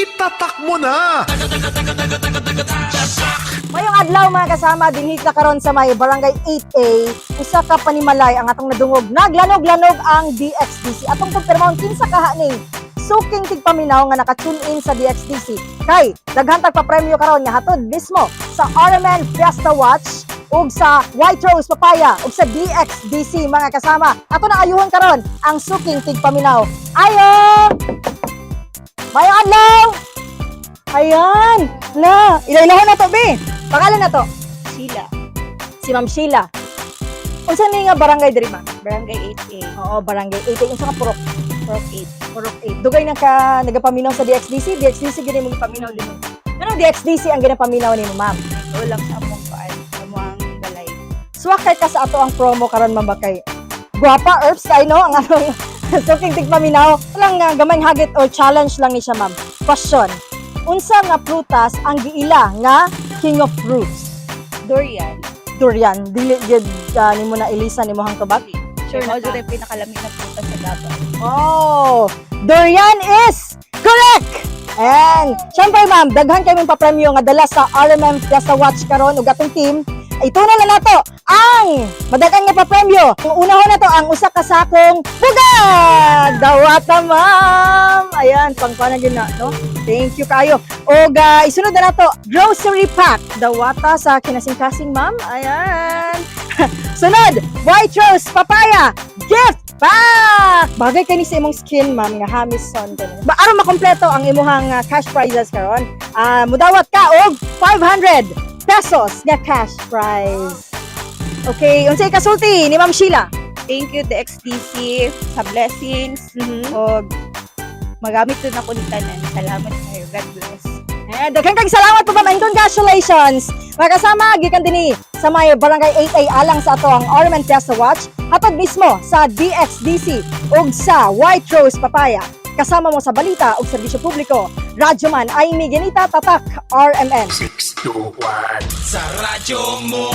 Itatak mo na! Mayong adlaw, mga kasama, dinhi ta karon sa may Barangay 8A, usa ka panimalay ang atong nadungog. Naglanog-lanog ang DXDC. Atong kumpirmahon kinsa kaha ning suking tigpaminaw nga naka-tune in sa DXDC. Kay daghan tag papremyo karon nga hatod mismo sa RMN Fiesta Watch ug sa White Rose Papaya ug sa DXDC, mga kasama. Ato na ayuhon karon ang suking tigpaminaw. Ayo! Mayong adlaw! Ayan! La, ilailahon na to, be. Pangalan na to? Sheila. Si Ma'am Sheila. Unsa ni nga barangay diri, ma'am? Barangay 8A. Oo, Barangay 8. Unsa ka purok? Prop 8. Purok 8. Dugay na ka nagapaminaw sa DXDC? DXDC gid mo gipaminaw nimo. Anong DXDC ang ginapaminaw nimo, ma'am? Ito lang sa among kuan, sa among balay. Swak kay ka sa ato ang promo karon, ma'am, ba kay guwapa herbs kay no ang anong suking tigpaminaw. Lang nga gamay hagit or challenge lang ni siya, ma'am. Question. Unsa nga prutas ang giila nga king of fruits? Durian. Durian. Dili gyud nimo na ilisa nimo hang tubag? Sure na ka. Yung pinakalamig na prutas sa dagat. Oh, durian is correct! And syempre, ma'am, daghan kami papremyo nga dala sa RMM Fiesta Watch karon ug atong team. Ito na na nato ang madagan nga papremyo. Ang unahon na to ang usa ka sakong bugad. Dawata, ma'am. Ayan, pangkuan na gyud na, no? Thank you kayo. Og isunod na nato grocery pack. Dawata sa kinasing-kasing, ma'am. Ayan. Sunod, White Rose Papaya gift pack. Bagay kani sa imong skin, ma'am, nga hamison kani. Ba aron makompleto ang imuhang cash prizes karon, mudawat ka og ₱500 nga cash prize. Okay, unsay kasulti ni Ma'am Sheila? Thank you DXDC sa blessings. Og magamit to na ko ni tanan. Salamat kayo. God bless. Eh, daghan kag salamat po, ma'am, and congratulations. Mga kasama, gikan dinhi sa may Barangay 8A alang sa ato ang Ornament Fiesta Watch hatod mismo sa DXDC ug sa White Rose Papaya. Kasama mo sa balita ug serbisyo publiko. Radyoman Amy Genita, Tatak RMN. 6, 2, 1. Sa radyo mo.